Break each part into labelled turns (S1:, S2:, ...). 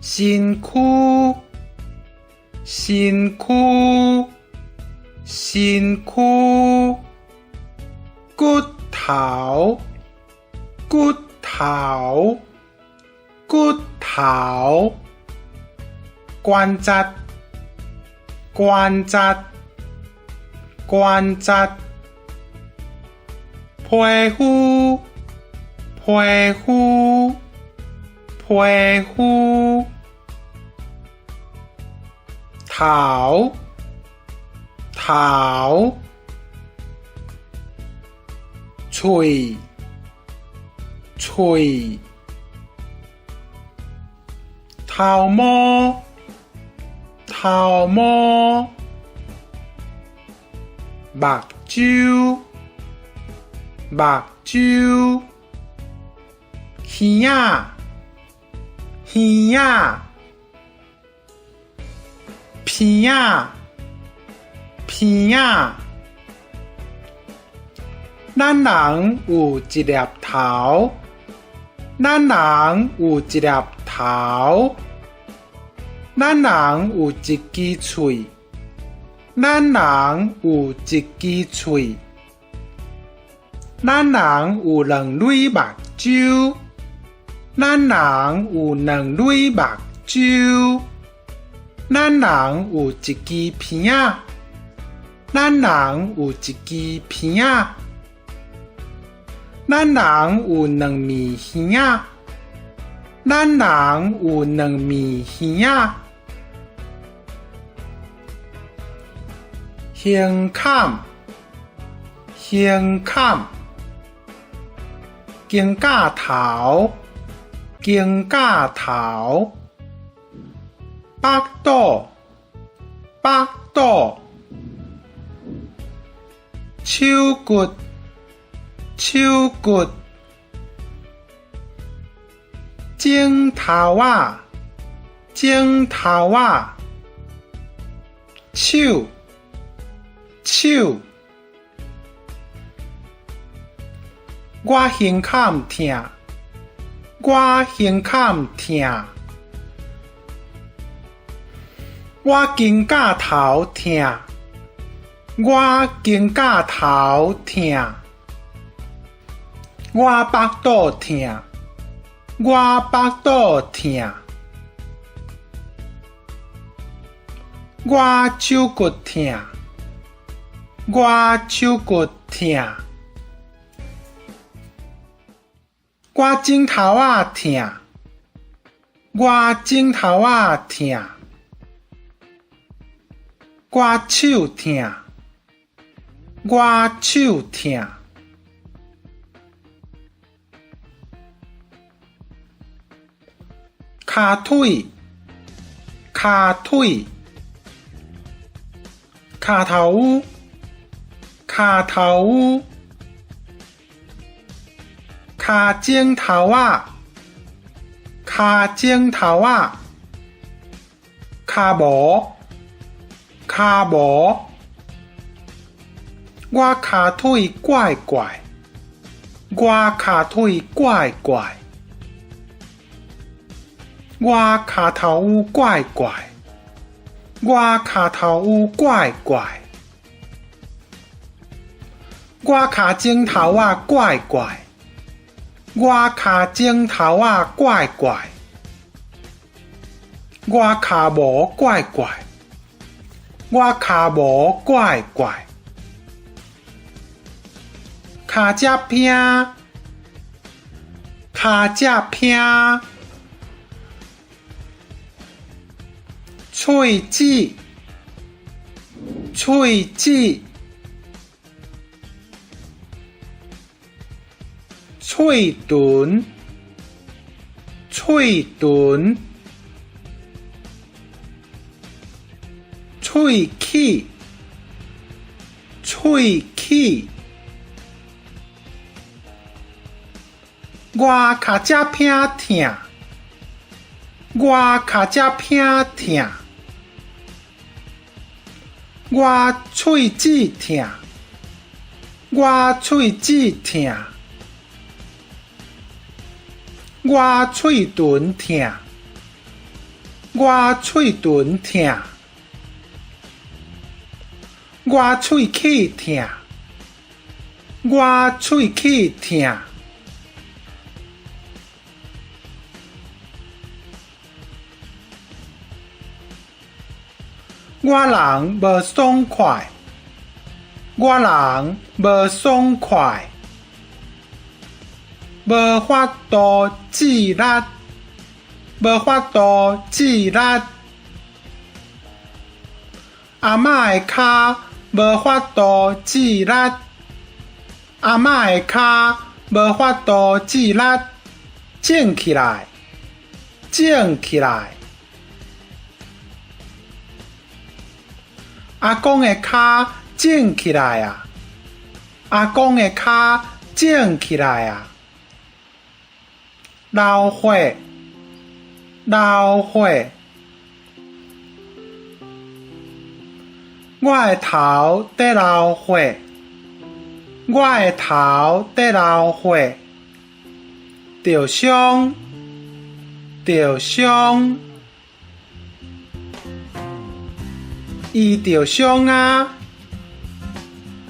S1: 身軀，身軀，身軀，骨頭，骨頭，骨頭，關節，關節，關節，皮膚，皮膚，皮膚，頭，頭，喙，喙，頭毛，頭毛，目睭，目睭，耳仔，耳仔，鼻仔，鼻仔。咱人有一粒頭，咱人有一粒頭，咱人有一支喙，咱人有一支喙，咱人有兩蕊目睭，咱人有兩蕊目睭，咱人有一支鼻仔，咱人有一支鼻仔，咱人有兩暝耳仔，咱人有兩暝耳仔。胸坎，胸坎，肩胛頭，肩胛頭，腹肚，腹肚，手骨，手骨，枕頭仔，枕頭仔，手，手，我胸坎疼，我胸坎疼，我肩胛頭疼，我肩胛頭疼，我腹肚疼，我腹肚疼，我手骨疼，我手骨疼，我枕頭仔疼，我枕頭仔疼，我手疼，我手疼，跤腿，跤腿，跤頭趺，跤頭趺，跤指頭仔，跤指頭仔，跤毛，跤毛，我跤腿怪怪，我跤腿怪怪，我跤頭趺怪怪，我跤頭趺怪怪，我跤指頭仔怪怪，我跤指頭仔怪怪，我跤毛怪怪，我跤毛怪怪，跤脊拚，跤脊拚，喙舌，喙舌，喙唇，喙唇，喙齒，喙齒，我跤脊拚疼，我跤脊拚疼，我喙舌疼，我喙舌疼，我喙唇疼，我喙脣疼，我喙齒疼，我喙齒疼。我人無爽快，我人無爽快，無法度自律，無法度自律。阿嬤的跤無法度自律，阿嬤的跤無法度自律，腫起來，腫起來。阿公的跤腫起來矣，阿公的跤腫起來矣。流血，流血。我的頭佇流血，我的頭佇流血。著傷，著傷。伊著傷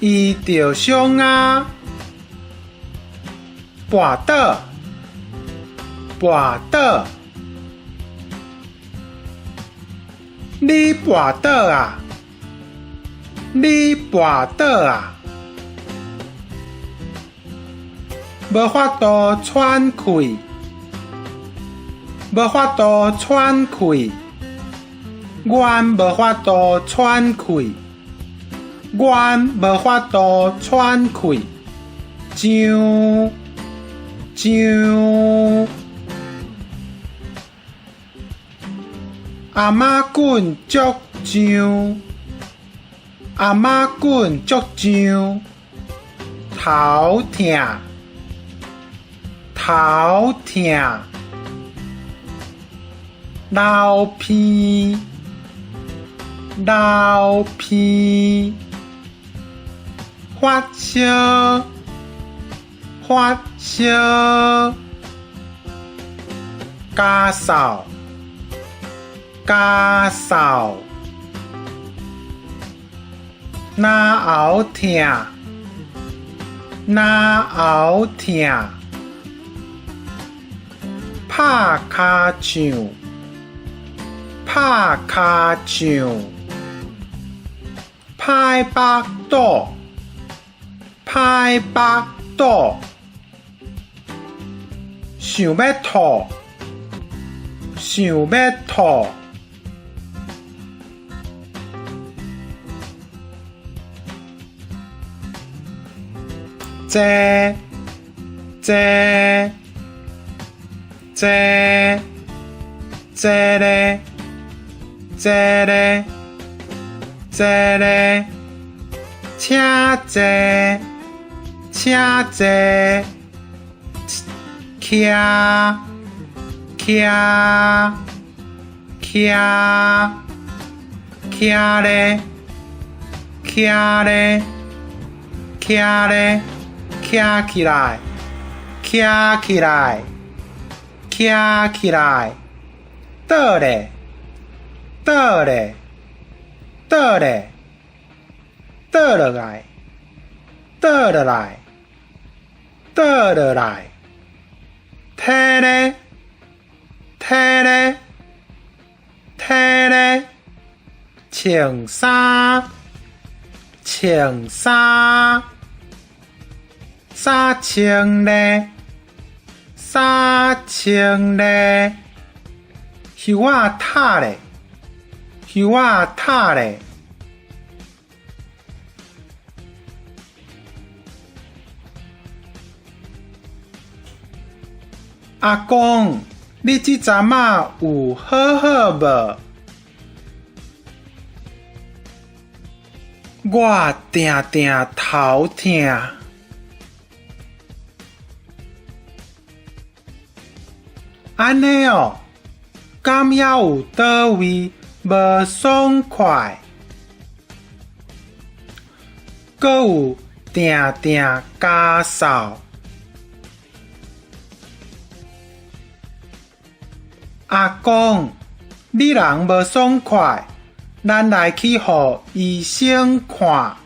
S1: 矣，伊著傷矣。跋倒，跋倒。你跋倒矣，你跋倒矣。無法度喘氣，無法度喘氣。阮無法度喘氣，阮無法度喘氣。上，上。阿媽棍足脹，阿媽棍足脹。頭疼，頭疼。流鼻，流鼻。發燒，發燒。咳嗽，咳嗽。嚨喉疼，嚨喉疼。拍尻唱，拍尻唱。歹腹肚，歹腹肚。想欲吐，想欲吐。坐，坐，坐，坐咧，坐咧，坐咧，請坐，請坐，徛，徛，徛，徛咧，徛咧，徛咧，徛起來，徛起來，徛起來，倒咧，倒咧，倒咧，倒落來，倒落來，倒落來，䖙咧，䖙咧，䖙咧，穿衫，穿衫，衫穿咧，衫穿咧，葉仔塔咧，葉仔塔咧。阿公，你這陣仔有好好無？我定定頭疼。按呢喔，敢猶有佗位無爽快？閣有定定咳嗽。阿公，你人無爽快，咱來去予醫生看。